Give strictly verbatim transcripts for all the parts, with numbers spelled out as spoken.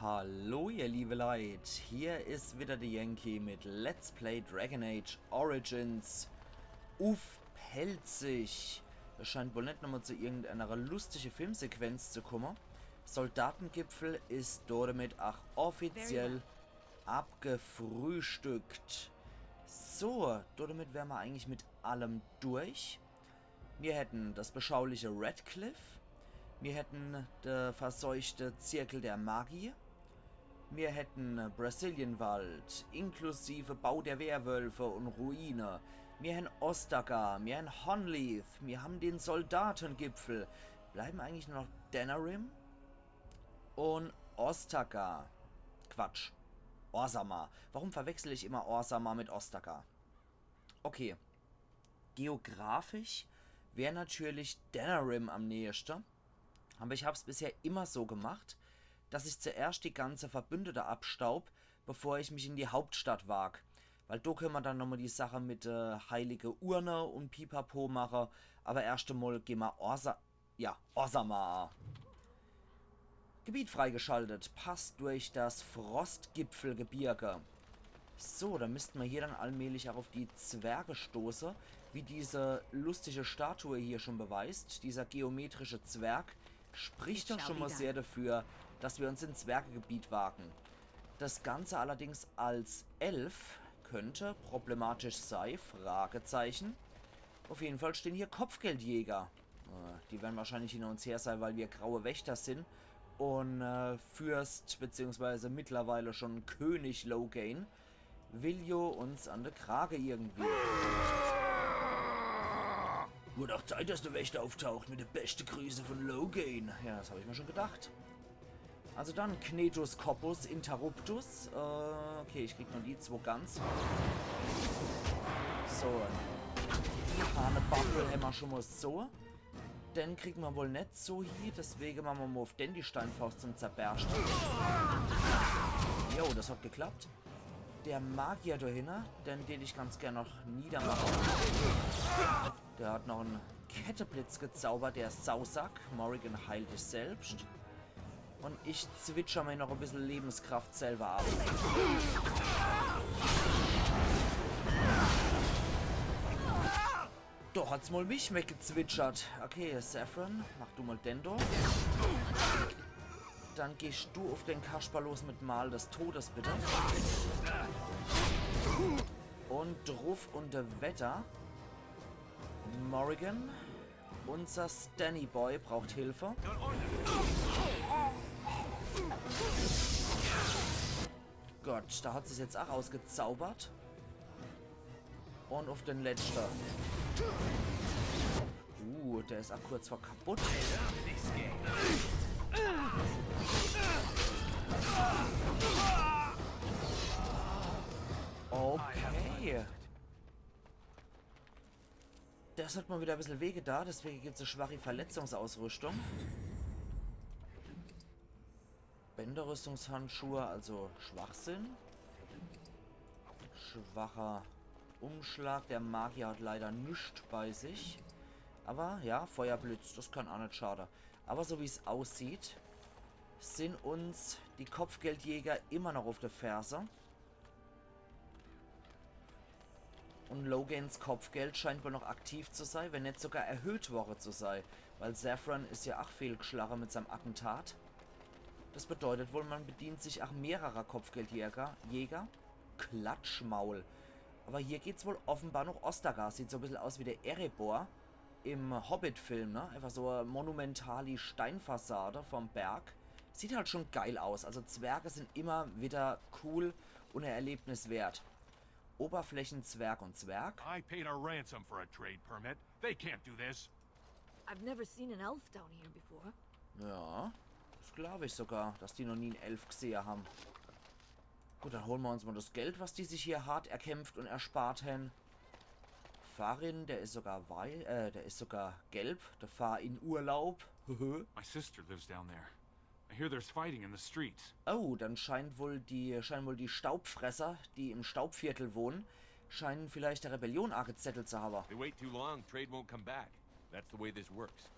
Hallo ihr liebe Leit, hier is wieder de Yankee mit Let's Play Dragon Age Origins uff Pälzisch. Es scheint wohl net nochmol zu irgendeiner lustige Filmsequenz zu komme. Soldatengipfel is domit ach offiziell abgefrühstückt. So, domit wäre mer eigentlich mit allem durch. Mir hätten das beschauliche Redcliffe. Mir hätten de verseuchte Zirkel der Magie. Mir hätten Brecilianwald, inklusive Bau der Werwölfe und Ruine. Mir hän Ostagar, mir hän Honleath, mir hän den Soldatengipfel. Bleiben eigentlich nur noch Denerim und Ostagar. Quatsch. Orzammar. Warum verwechsel ich immer Orzammar mit Ostagar? Okay. Geografisch wär natürlich Denerim am näheste. Aber ich hab's bisher immer so gemacht, dass ich zuerscht die ganze Verbündete abstaub, bevor ich mich in die Hauptstadt wag. Weil do könne mer dann nochmol die Sache mit, äh, heilige Urne und Pipapo mache. Aber erscht emol geh mer Orza-, ja, Orzammar. Gebiet freigeschaltet. Pass durch das Frostgipfelgebirge. So, da misste mer hier dann allmählich auch auf die Zwerge stoße, wie diese lustige Statue hier schon beweist. Dieser geometrische Zwerg spricht doch schon mal sehr dafür, dass wir uns in Zwergegebiet wagen. Das Ganze allerdings als Elf könnte problematisch sei, Fragezeichen. Auf jeden Fall stehen hier Kopfgeldjäger. Äh, die werden wahrscheinlich hinter uns her sein, weil wir graue Wächter sind. Und, äh, Fürst, beziehungsweise mittlerweile schon König Loghain, will jo uns an de Krage irgendwie. Wird auch Zeit, dass de Wächter auftaucht mit de beste Grüße von Loghain. Ja, das hab ich mir schon gedacht. Also dann, Knetus Corpus Interruptus. Äh, okay, ich krieg nur die zwo ganz. So. Eine Buffel hämmer schon mal so. Den kriegen mer wohl net so hie, deswege mache mer mal auf den die Steinfaust zum Zerberschte. Jo, das hat geklappt. Der Magier dahinter, den tät ich ganz gern noch niedermache. Der hat noch en Ketteblitz gezaubert, der Sausack. Morrigan, heil dich selbst. Und ich zwitscher mir noch e bissel Lebenskraft selber ab. Do hat's mal mich weggezwitschert. Okay, Zevran, mach du mal den do. Dann gehst du auf den Kasper los mit Mal des Todes, bitte. Und druff und weiter. Morrigan, unser Stanny Boy braucht Hilfe. Gott, da hat sich's jetzt auch ausgezaubert. Und auf den letzten. Uh, der ist auch kurz vor kaputt. Okay. Das hat mal wieder ein bisschen weh getan, deswegen gibt's eine schwache Verletzungsausrüstung. Bänderrüstungshandschuhe, also Schwachsinn. Schwacher Umschlag. Der Magier hat leider nix bei sich. Aber ja, Feuerblitz, das kann auch nicht schaden. Aber so wie's aussieht, sind uns die Kopfgeldjäger immer noch auf der Ferse. Und Loghans Kopfgeld scheint wohl noch aktiv zu sein, wenn nicht sogar erhöht worden zu sein, weil Zevran ist ja auch fehlgeschlagen mit seinem Attentat. Das bedeutet wohl, man bedient sich auch mehrerer Kopfgeldjäger. Jäger? Klatschmaul. Aber hier geht's wohl offenbar nach Ostagar. Sieht so ein bisschen aus wie der Erebor im Hobbit-Film, ne? Einfach so eine monumentale Steinfassade vom Berg. Sieht halt schon geil aus. Also Zwerge sind immer wieder cool und ein Erlebnis wert. Oberflächenzwerg und Zwerg. I paid a ransom for a trade permit. They can't do this. I've never seen an elf down here before. Ja, das glaube ich sogar, dass die noch nie einen Elf gesehen haben. Gut, dann holen wir uns mal das Geld, was die sich hier hart erkämpft und erspart haben. Farin, der ist sogar wei äh, der ist sogar gelb. Der Fahr in Urlaub. My sister lives down there. I hear there's fighting in the streets. Oh, dann scheint wohl die, scheinen wohl die Staubfresser, die im Staubviertel wohnen, scheinen vielleicht der Rebellion angezettelt zu haben. They wait too long, trade won't come back. That's the way this works.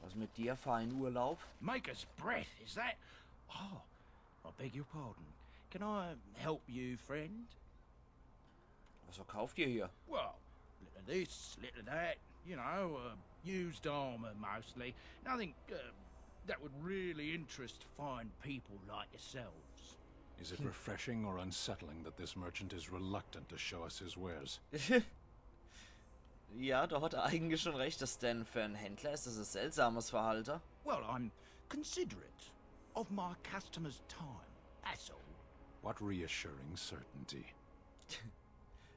Was mit dir, Fahr in Urlaub? Micah's breath, is that? Oh, a Beg your pardon. Can I help you, friend? Was verkauft ihr hier? Well, little of this, little of that. You know, uh, used armor mostly. Nothing uh, that would really interest fine people like yourselves. Is it refreshing or unsettling that this merchant is reluctant to show us his wares? Ja, da hat er eigentlich schon recht, der Sten. Für einen Händler ist das ein seltsames Verhalten. Well, I'm considerate of my customers' time, that's all. What reassuring certainty.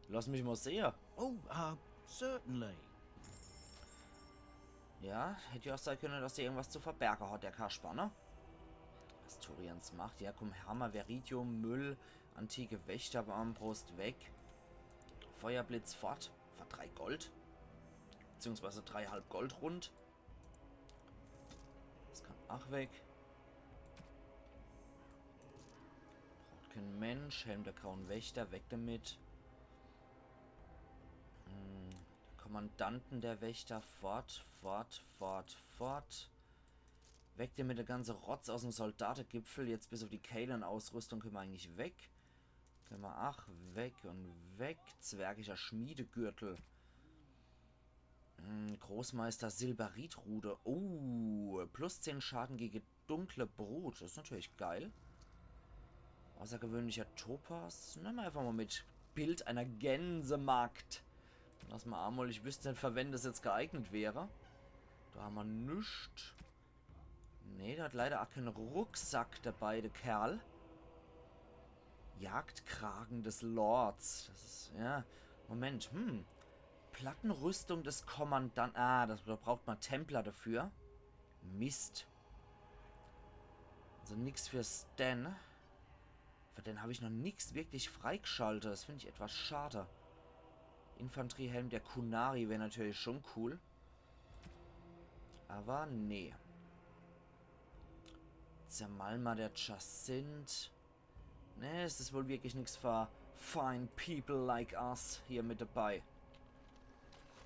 Lass mich mal sehen. Oh, uh, certainly. Ja, hätte ja auch sein können, dass der irgendwas zu verbergen hat, der Kasper, ne? Asturiens Macht, ja komm, Hammer, Viridium, Müll, antike Wächter, Armbrust weg. Feuerblitz fort, für drei Gold. Beziehungsweise dreieinhalb Gold rund. Das kann auch weg. Braucht kein Mensch. Helm der grauen Wächter, weg damit. Hm, Kommandanten der Wächter, fort, fort, fort, fort. Weg damit, der ganze Rotz aus dem Soldategipfel. Jetzt bis auf die Kaelan-Ausrüstung können wir eigentlich weg. Können wir, ach, weg und weg. Zwergischer Schmiedegürtel. Hm, Großmeister Silberit-Rune. Oh, plus zehn Schaden gegen dunkle Brut. Das ist natürlich geil. Außergewöhnlicher Topas. Nehmen wir einfach mal mit. Bild einer Gänsemagd. Lass mal einmal, ich wüsste nicht, für wen das jetzt geeignet wäre. Da haben wir nichts. Nee, der hat leider auch keinen Rucksack dabei, der Kerl. Jagdkragen des Lords. Das ist, ja. Moment, hm. Plattenrüstung des Kommandanten. Ah, das, da braucht man Templer dafür. Mist. Also nix für Sten. Für den habe ich noch nix wirklich freigeschaltet. Das finde ich etwas schade. Infanteriehelm der Qunari wäre natürlich schon cool. Aber nee. Zermalma der Jacinthe. Nee, es ist wohl wirklich nix für fine people like us hier mit dabei.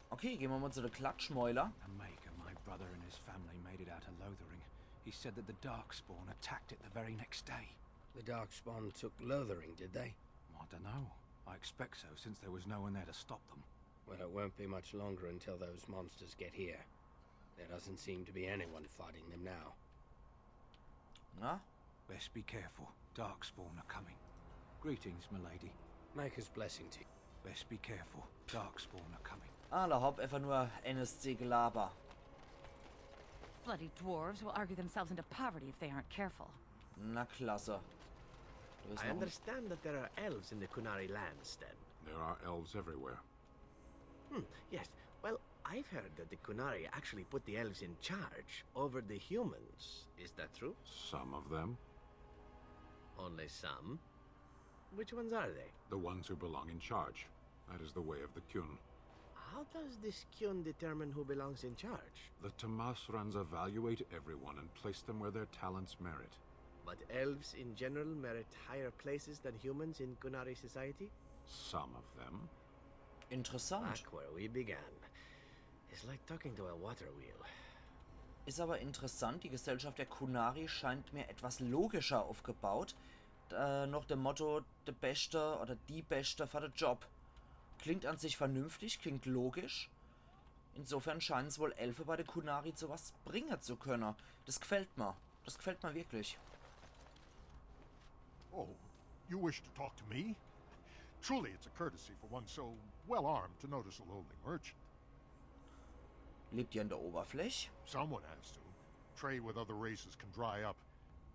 Okay, gehen wir mal zu der Klatschmäuler. Omega, my brother and his family made it out of Lothering. He said that the Darkspawn attacked it the very next day. The Darkspawn took Lothering, did they? I don't know. I expect so, since there was no one there to stop them. Well, it won't be much longer until those monsters get here. There doesn't seem to be anyone fighting them now. Na? Best be careful. Darkspawn are coming. Greetings, milady. Maker's blessing to you. Best be careful. Darkspawn are coming. Alla hopp, einfach nur N S C-Gelaber. Bloody dwarves will argue themselves into poverty if they aren't careful. Na klasse. Da ist I noch ein understand that there are elves in the Qunari lands, then. There are elves everywhere. Hmm, yes. Well, I've heard that the Qunari actually put the elves in charge over the humans. Is that true? Some of them. Only some? Which ones are they? The ones who belong in charge. That is the way of the Qun. How does this Qun determine who belongs in charge? The Tamasrans evaluate everyone and place them where their talents merit. But elves in general merit higher places than humans in Qunari society? Some of them. Interessant. Back where we began. It's like talking to a water wheel. Ist aber interessant, die Gesellschaft der Qunari scheint mir etwas logischer aufgebaut. Äh, nach dem Motto, der Beste oder die Beste für den Job. Klingt an sich vernünftig, klingt logisch. Insofern scheinen es wohl Elfe bei der Qunari zu was bringen zu können. Das gefällt mir. Das gefällt mir wirklich. Oh, you wish to talk to me? Truly, it's a courtesy for one so well armed to notice a lowly merchant. Lebt ihr an der Oberfläche? Someone has to. Trade with other races can dry up.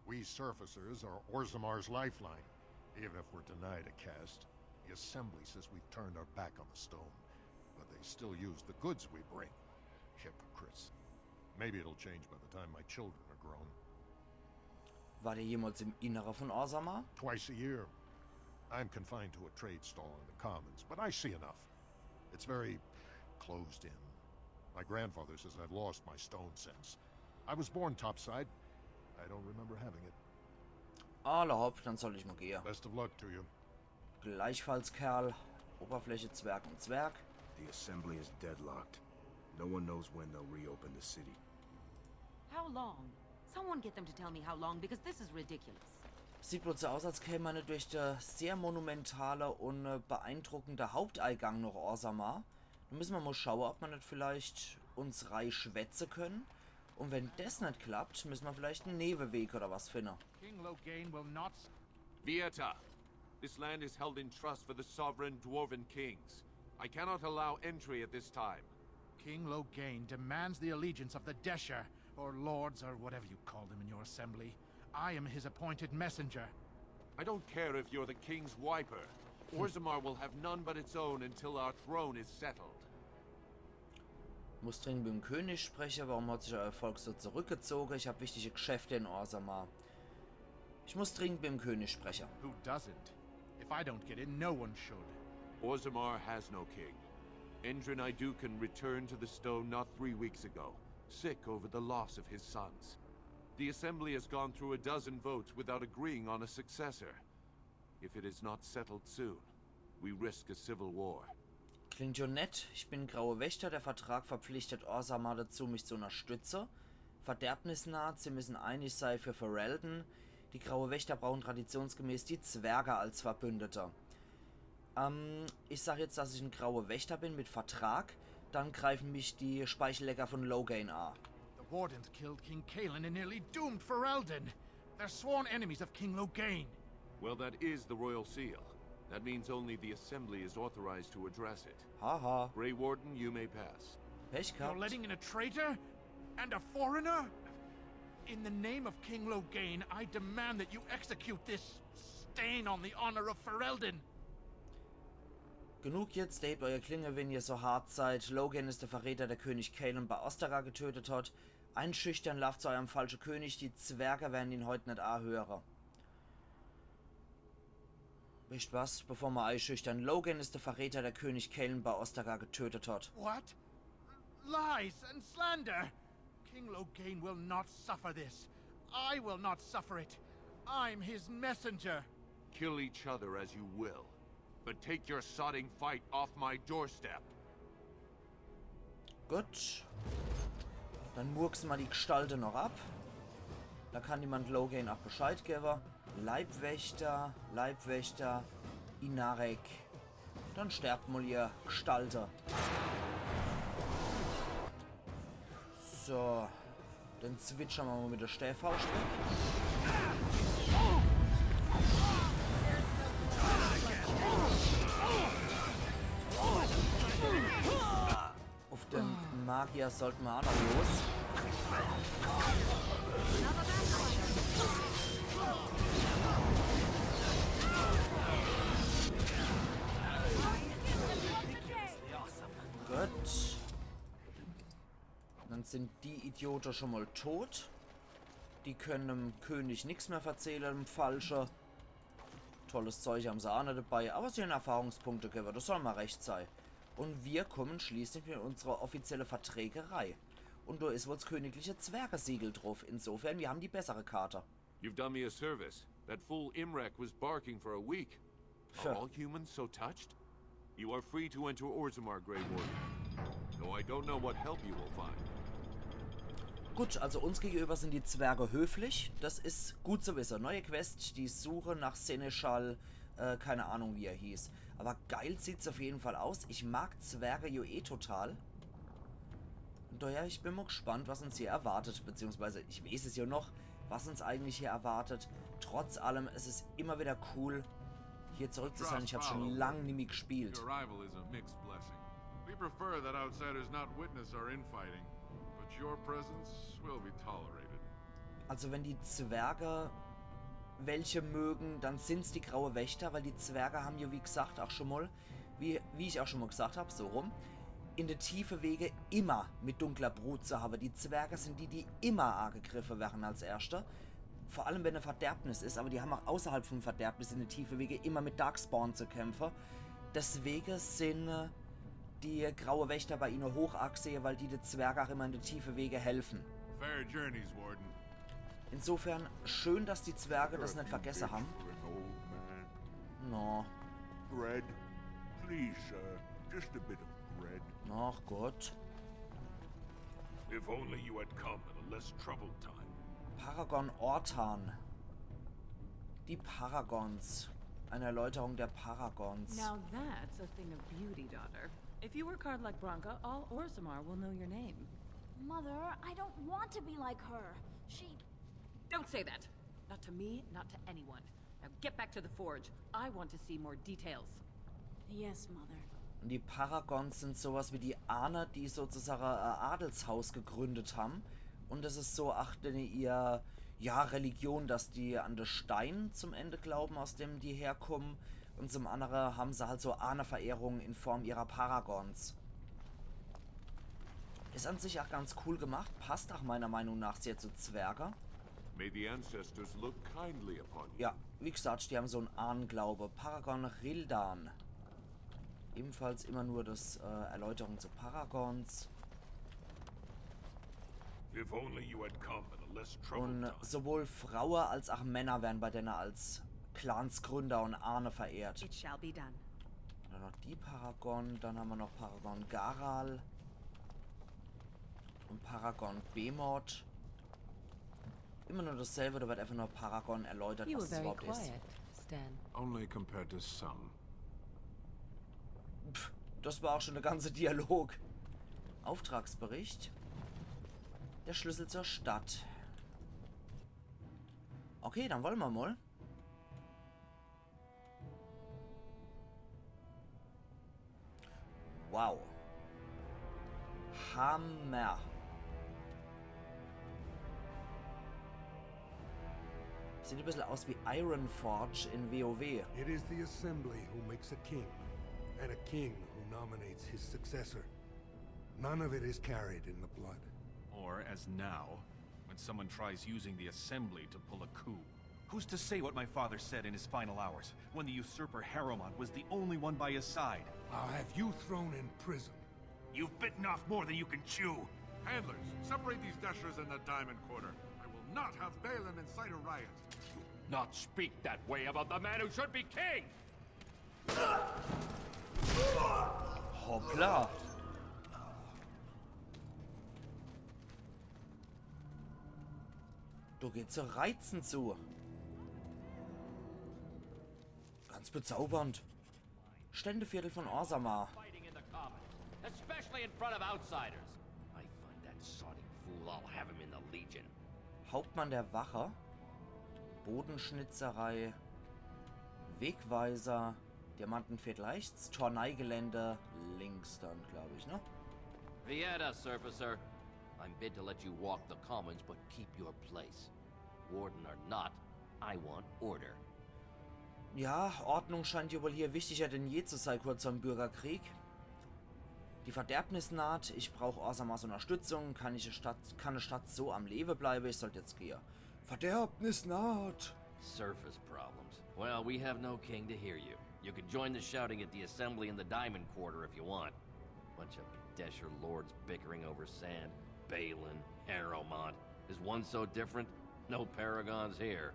We surfacers are Orzammar's lifeline. Even if we're denied a caste, the Assembly says we've turned our back on the stone, but they still use the goods we bring. Hypocrites. Maybe it'll change by the time my children are grown. Wart ihr jemals im Innere von Orzammar? Twice a year. I'm confined to a trade stall in the Commons, but I see enough. It's very closed in. My grandfather says I've lost my stone sense. I was born topside. I don't remember having it. Alla hopp, dann soll ich mal gehen. Best of luck to you. Gleichfalls, Kerl. Oberfläche Zwerg und Zwerg. The assembly is deadlocked. No one knows when they'll reopen the city. How long? Someone get them to tell me how long, because this is ridiculous. Sieht wohl so aus, als käm mer net durch de sehr monumentale un, äh, beeindruckende Haupteigang noch Orzammar. Do misse mer mol schaue, ob mer net vielleicht uns reischwätze kenne. Un wenn des net klappt, misse mer vielleicht en Neweweg oder was finne. King Loghain will not. Vieta, this land is held in trust for the sovereign dwarven kings. I cannot allow entry at this time. King Loghain demands the allegiance of the Desher, or lords, or whatever you call them in your assembly. I am his appointed messenger. I don't care if you're the king's wiper. Orzammar will have none but its own until our throne is settled. Muss dringend mit dem König spreche. Warum hat sich euer Volk so zurückgezogen? Ich hab wichtige Geschäfte in Orzammar. Ich muss dringend mit dem König spreche. Who doesn't? If I don't get in, no one should. Orzammar has no king. Endrin Aeducan returned to the stone not three weeks ago, sick over the loss of his sons. The assembly has gone through a dozen votes without agreeing on a successor. If it is not settled soon, we risk a civil war. Klingt jo nett. Ich bin Graue Wächter. Der Vertrag verpflichtet Orzammar dazu, mich zu unterstütze. Verderbnis naht. Sie müssen einig sei für Ferelden. Die Graue Wächter brauchen traditionsgemäß die Zwerge als Verbündete. Ähm, ich sag jetzt, dass ich en Graue Wächter bin mit Vertrag. Dann greifen mich die Speichellecker von Loghain a. The Wardens killed King Cailan and nearly doomed Ferelden. They're sworn enemies of King Loghain. Well, that is the royal seal. That means only the assembly is authorized to address it. Haha, Grey Warden, you may pass. Pech You're gehabt. Letting in a traitor? And a foreigner? In the name of King Loghain, I demand that you execute this stain on the honor of Ferelden. Genug jetzt, erhebt eure Klinge, wenn ihr so hart seid. Loghain ist der Verräter, der König Cailan bei Ostagar getötet hat. Einschüchtern, lauft zu eurem falschen König, die Zwerge werden ihn heut net ahöre. Wisst was, bevor mer einschüchtern, Loghain ist der Verräter, der König Cailan bei Ostagar getötet hat. What? Lies and slander! King Loghain will not suffer this. I will not suffer it. I'm his messenger. Kill each other as you will, but take your sodding fight off my doorstep. Gut. Dann murkse mer die Gestalte noch ab. Da kann jemand Loghain auch Bescheid gewwe. Leibwächter, Leibwächter, Inarek. Dann sterbt mol, ihr Gestalte. So. Dann zwitschern mer mol mit der Stäfauscht weg. Uff den Magier sollte mer auch noch los. Gut. Dann sind die Idiote schon mol tot. Die können dem König nix mehr verzähle, dem Falsche. Tolles Zeug haben se auch noch dabei, aber sie haben Erfahrungspunkte gewwe, das soll mer recht sei. Und wir kommen schließlich mit unsere offizielle Verträge rei. Und do is wohl das königliche Zwergesiegel drauf. Insofern, wir haben die bessere Karte. You've done me a service. That fool Imrek was barking for a week. Are Sure. All humans so touched? You are free to enter Orzammar, Grey Warden. Though I don't know what help you will find. Gut, also uns gegenüber sind die Zwerge höflich. Das is gut zu wissen. Neue Quest, die Suche nach Seneschal, äh, keine Ahnung, wie er hieß. Aber geil sieht's auf jeden Fall aus. Ich mag Zwerge jo eh total. Und daher, ich bin mal gespannt, was uns hier erwartet. Beziehungsweise, ich weiß es ja noch, was uns eigentlich hier erwartet. Trotz allem, es ist immer wieder cool, hier zurück zu sein. Ich habe schon lang nimmi gespielt. Your arrival is a mixed blessing. We prefer that outsiders not witness our infighting, but your presence will be tolerated. Also wenn die Zwerge welche mögen, dann sind's die Graue Wächter, weil die Zwerge haben ja, wie gesagt, auch schon mal, wie, wie ich auch schon mal gesagt hab, so rum, in der Tiefe Wege immer mit dunkler Brut zu haben. Die Zwerge sind die, die immer angegriffe werden als Erste. Vor allem, wenn eine Verderbnis ist, aber die haben auch außerhalb vom Verderbnis in der Tiefe Wege immer mit Darkspawn zu kämpfen. Deswegen sind, äh, die Graue Wächter bei ihnen hoch angesehen, weil die, die Zwerge auch immer in der Tiefe Wege helfen. Fair journeys, Warden. Insofern schön, dass die Zwerge das nicht vergessen haben. For an old man. No. Bread? Please, sir. Just a bit of bread. Ach Gott. If only you had come at a less troubled time. Paragon Ortan. Die Paragons. Eine Erläuterung der Paragons. Now that's a thing of beauty, daughter. If you work hard like Branka, all Orzammar will know your name. Mother, I don't want to be like her. She. Don't say that. Not to me, not to anyone. Now get back to the forge. I want to see more details. Yes, Mother. Und die Paragons sind sowas wie die Ahne, die sozusagen ein Adelshaus gegründet haben. Und das ist so, ach, denn ihr, ja, Religion, dass die an de Stein zum Ende glauben, aus dem die herkommen. Und zum anderen haben sie halt so Ahneverehrung in Form ihrer Paragons. Ist an sich auch ganz cool gemacht, passt auch meiner Meinung nach sehr zu Zwerge. May the ancestors look kindly upon you. Ja, wie gesagt, die haben so einen Ahnenglaube. Paragon Gildan. Ebenfalls immer nur das äh, Erläuterung zu Paragons. If only you had come at a less troubled Und time. sowohl Frauen als auch Männer werden bei denen als Clansgründer und Ahne verehrt. It shall be done. Dann noch die Paragon, dann haben wir noch Paragon Garal und Paragon Behemoth. Immer nur dasselbe, da wird einfach nur Paragon erläutert, You were was das very überhaupt ist. Quiet, Sten. Only compared to some. Das war auch schon der ganze Dialog. Auftragsbericht. Der Schlüssel zur Stadt. Okay, dann wollen wir mal. Wow. Hammer. Sieht ein bisschen aus wie Ironforge in WoW. It is the Assembly who makes a king, and a king who nominates his successor. None of it is carried in the blood. Or, as now, when someone tries using the Assembly to pull a coup. Who's to say what my father said in his final hours, when the usurper Harrowmont was the only one by his side? I'll have you thrown in prison. You've bitten off more than you can chew. Handlers, separate these Deshers in the Diamond Quarter. I will not have Bhelen incite a riot. Not speak that way about the man who should be king! Hoppla. Du, geht's so reizend zu. Ganz bezaubernd. Ständeviertel von Orzammar. Fighting in the commons, especially in front of outsiders. I find that sodden fool, I'll have him in the Legion. Hauptmann der Wache. Bodenschnitzerei. Wegweiser. Diamantenviertel rechts. Tornei-Gelände links dann, glaube ich, ne? Vieta, Surfacer. I'm bid to let you walk the commons, but keep your place. Warden or not, I want order. Ja, Ordnung scheint ja wohl hier wichtiger denn je zu sein, kurz vorm Bürgerkrieg. Die Verderbnis naht, ich brauche Orzammars Unterstützung, kann ich Stadt, kann die Stadt so am Leben bleiben, ich sollte jetzt gehen. Verderbnis naht. Surface problems. Well, we have no king to hear you. You can join the shouting at the assembly in the Diamond Quarter if you want. Bunch of Desher lords bickering over sand. Bhelen, Harrowmont. Is one so different? No paragons here.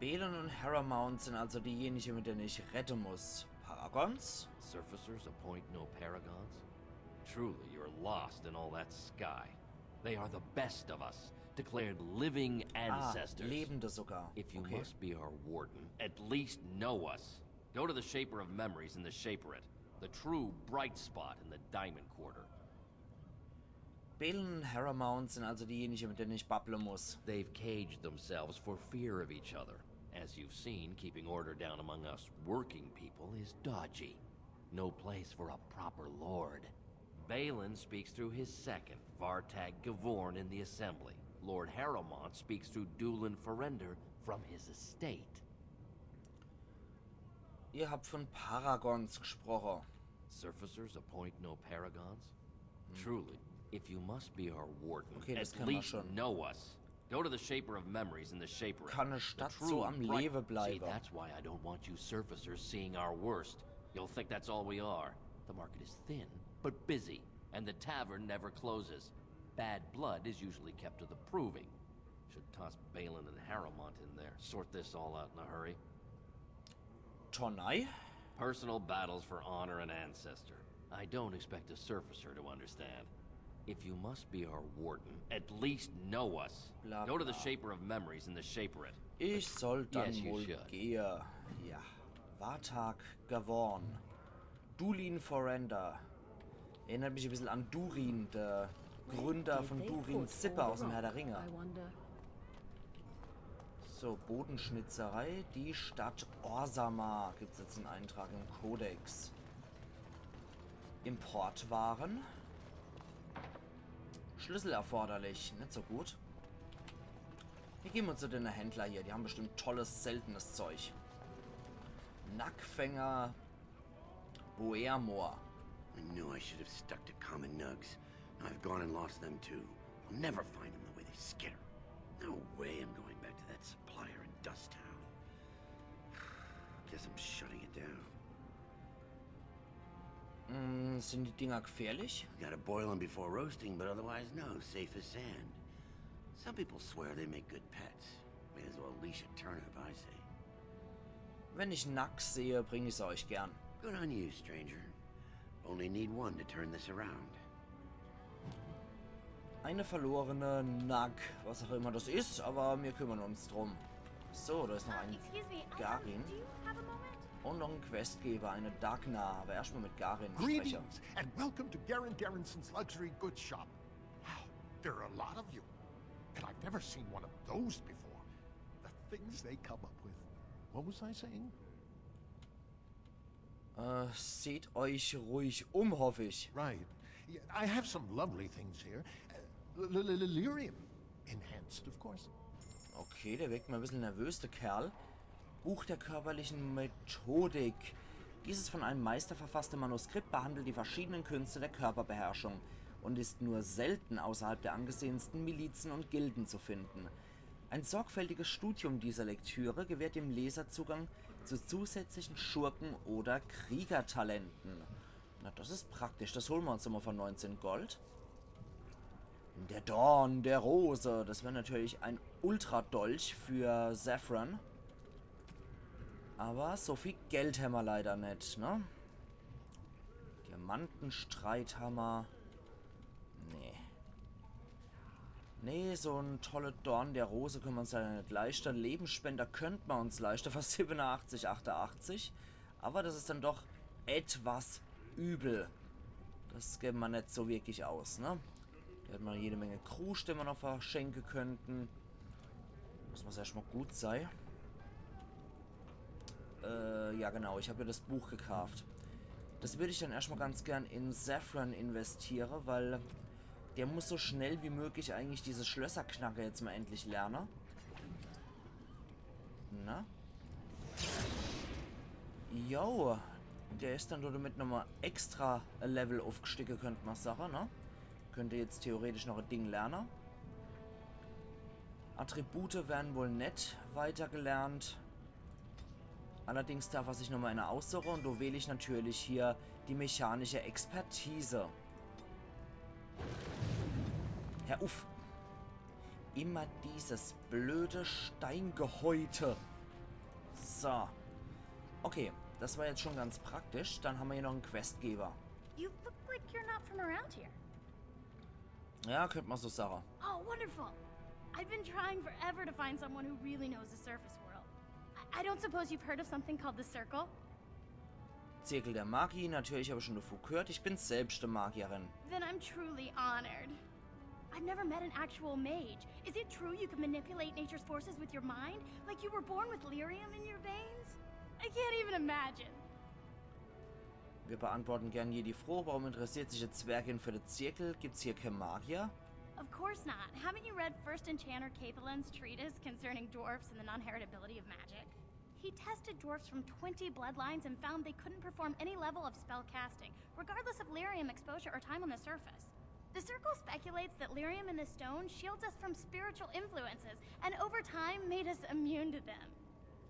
Bhelen und Harrowmont sind also diejenigen, mit denen ich reden muss. Paragons? Surfacers appoint no paragons? Truly, you're lost in all that sky. They are the best of us, declared living Ah, ancestors. Lebende sogar. If you Okay. Must be our warden, at least know us. Go to the Shaper of Memories in the Shaperate, the true bright spot in the Diamond Quarter. Bhelen und Harrowmont sind also diejenigen, mit denen ich babbeln muss. They've caged themselves for fear of each other. As you've seen, keeping order down among us working people is dodgy. No place for a proper lord. Bhelen speaks through his second, Vartag Gavorn, in the assembly. Lord Harrowmont speaks through Dulin Ferender from his estate. Ihr habt von Paragons gesprochen. Surfacers appoint no paragons? Truly, if you must be our warden, Okay, das at kennen wir least schon. Know us. Go to the Shaper of Memories in the Shaper. Kann eine Stadt so am Leben bleiben? See, that's why I don't want you surfacers seeing our worst. You'll think that's all we are. The market is thin, but busy, and the tavern never closes. Bad blood is usually kept to the proving. Should toss Bhelen and Harrowmont in there. Sort this all out in a hurry. Tornei? Personal battles for honor and ancestor. I don't expect a surfacer to understand. If you must be our warden, at least know us. Bla, Go to the bla. Shaper of Memories in the Shaperate, Ich soll dann Yes, you wohl should. gehe. Ja. Vartag Gavon. Durin Forenda. Erinnert mich e bissel an Durin, de Gründer von Durin Sipper aus dem Herr der Ringe. I wonder. So, Bodenschnitzerei. Die Stadt Orzammar. Gibt's jetzt en Eintrag im Kodex. Importwaren. Schlüssel erforderlich. Net so gut. Mir gehn mol zu dene Händler hier. Die hän bestimmt tolles, seltenes Zeug. Nackfänger Boermoor. I knew I should have stuck to common nugs. Now I've gone and lost them too. I'll never find them the way they skitter. No way I'm going back to that supplier in Dust Town. Guess I'm shutting it down. Hm, sind die Dinger gefährlich? Gotta boil them before roasting, but otherwise, no, safe as sand. Some people swear they make good pets. May as well leash a turnip, I say. Wenn ich Nags sehe, bring ich se euch gern. Good on you, stranger. Only need one to turn this around. Eine verlorene Nag, was auch immer das is, aber mir kümmern uns drum. So, da is noch Uh, ein excuse me, I, um, Garin do you have a moment? Und noch en Questgeber, eine Dagna, aber erstmal mit Garin spreche. Greetings, and welcome to Garen Garrison's Luxury Goods Shop. Wow, there are a lot of you. And I've never seen one of those before. The things they come up with. What was I saying? Äh, seht euch ruhig um, hoff ich. Right. Yeah, I have some lovely things here. Uh, l- l- l- lyrium. Enhanced, of course. Okay, der wirkt mal ein bisschen nervös, der Kerl. Buch der körperlichen Methodik. Dieses von einem Meister verfasste Manuskript behandelt die verschiedenen Künste der Körperbeherrschung und ist nur selten außerhalb der angesehensten Milizen und Gilden zu finden. Ein sorgfältiges Studium dieser Lektüre gewährt dem Leser Zugang zu zusätzlichen Schurken- oder Kriegertalenten. Na, das ist praktisch. Das holen wir uns immer von neunzehn Gold. Der Dorn der Rose. Das wäre natürlich ein Ultradolch für Zevran. Aber so viel Geld hämmer leider net, ne? Diamantenstreithammer. Nee. Nee, so en tolle Dorn der Rose können wir uns leider net leischte. Lebensspender könnte man uns leischte, für siebenundachtzig, achtundachtzig. Aber das ist dann doch etwas übel. Das geben wir net so wirklich aus, ne? Da hätten wir jede Menge Krusch, den wir noch verschenken könnten. Das muss erstmal gut sein. Äh, ja genau, ich habe ja das Buch gekauft. Das würde ich dann erstmal ganz gern in Zevran investieren, weil der muss so schnell wie möglich eigentlich diese Schlösserknacke jetzt mal endlich lernen. Na? Jo, der ist dann damit nochmal extra Level aufgestiegen, könnte man sagen, ne? Könnte jetzt theoretisch noch ein Ding lernen. Attribute werden wohl net weitergelernt. Allerdings darf er sich nochmal eine aussuchen und da wähle ich natürlich hier die mechanische Expertise. Hör uff. Immer dieses blöde Steingehäute. So. Okay, das war jetzt schon ganz praktisch. Dann haben wir hier noch einen Questgeber. You look like you're not from around here. Ja, könnte man so sagen. Oh, wonderful. I've been trying forever to find someone who really knows the surface world. I, I don't suppose you've heard of something called the Circle? Zirkel der Magie, natürlich habe ich schon davon gehört. Ich bin selbst eine Magierin. Then I'm truly honored. I've never met an actual mage. Is it true you can manipulate nature's forces with your mind? Like you were born with lyrium in your veins? I can't even imagine. Wir beantworten gern hier die Frage, warum interessiert sich eine Zwergin für den Zirkel? Gibt's hier keinen Magier? Of course not. Haven't you read First Enchanter Capeland's treatise concerning dwarfs and the non-heritability of magic? He tested dwarfs from twenty bloodlines and found they couldn't perform any level of spell casting, regardless of lyrium exposure or time on the surface. The Circle speculates that lyrium in the stone shields us from spiritual influences, and over time made us immune to them.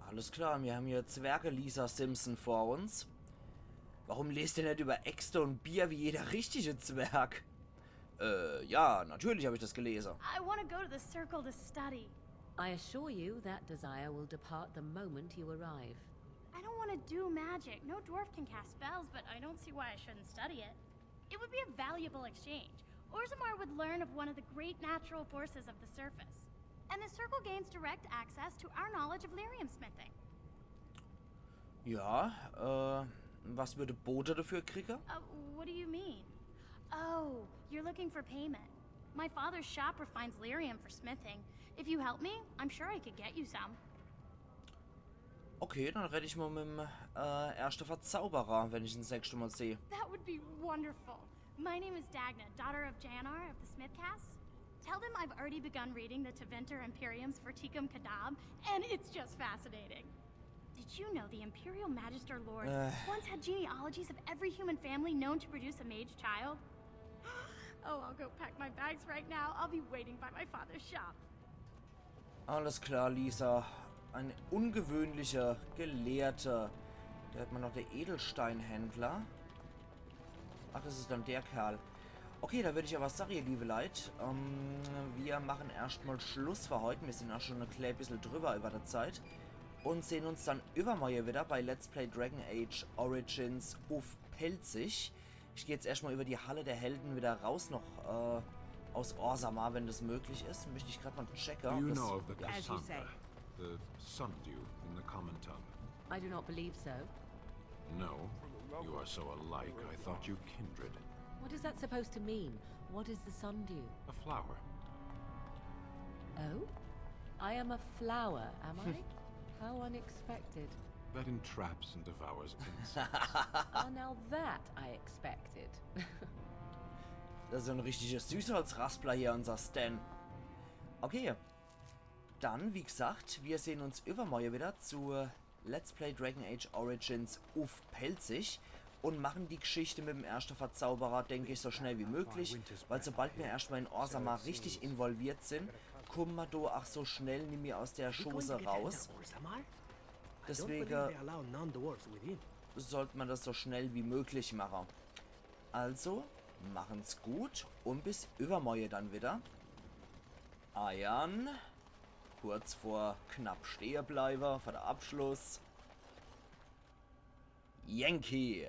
Alles klar, wir haben hier Zwerge Lisa Simpson vor uns. Warum lest ihr nicht über Äxte und Bier wie jeder richtige Zwerg? Äh, ja, natürlich habe ich das gelesen. I want to go to the Circle to study. I assure you that desire will depart the moment you arrive. I don't want to do magic. No dwarf can cast spells, but I don't see why I shouldn't study it. It would be a valuable exchange. Orzammar would learn of one of the great natural forces of the surface. And the circle gains direct access to our knowledge of lyrium smithing. Ja, äh, was würde Bode dafür kriege? Uh, what do you mean? Oh, you're looking for payment. My father's shop refines lyrium for smithing. If you help me, I'm sure I could get you some. Okay, dann rede ich mal mit dem äh, erste Verzauberer, wenn ich ihn das nächste Mal sehe. That would be wonderful. My name is Dagna, daughter of Janar of the Smith Cast. Tell them I've already begun reading the Tevinter Imperium's Verticum Kadab, and it's just fascinating. Did you know the Imperial Magister Lord Uh. once had genealogies of every human family known to produce a mage child? Oh, I'll go pack my bags right now. I'll be waiting by my father's shop. Alles klar, Lisa. Eine ungewöhnliche Gelehrte. Da hat man noch der Edelsteinhändler. Ach, das ist dann der Kerl. Okay, da würde ich aber sagen, ihr liebe Leit, ähm, wir machen erstmal Schluss für heute. Wir sind auch schon ein klein bisschen drüber über der Zeit. Und sehen uns dann übermorgen wieder bei Let's Play Dragon Age Origins uff Pälzisch. Ich gehe jetzt erstmal über die Halle der Helden wieder raus noch äh, aus Orzammar, wenn das möglich ist. Möchte ich gerade mal checken. Do ob you das, know of the ja. As you say. Cassandra, the Sundew in the common tongue? I do not believe so. No? You are so alike, I thought you kindred. What is that supposed to mean? What is the Sundew? A flower. Oh? I am a flower, am I? How unexpected. That entraps and devours insects. Ah, now that I expected. Das ist so ein richtiger Süßholzraspler hier, unser Sten. Okay. Dann, wie gesagt, wir sehen uns übermorgen wieder zu Let's Play Dragon Age Origins uff Pälzisch und machen die Geschichte mit dem ersten Verzauberer, denke ich, so schnell wie möglich, weil sobald wir erstmal in Orzammar richtig involviert sind, kommen wir da auch so schnell nimmi aus der Chose raus. Deswegen sollte man das so schnell wie möglich machen. Also, machen's gut und bis übermorgen dann wieder. Eiern. Kurz vor knapp stehe bleibe, vor der Abschluss. Yankee.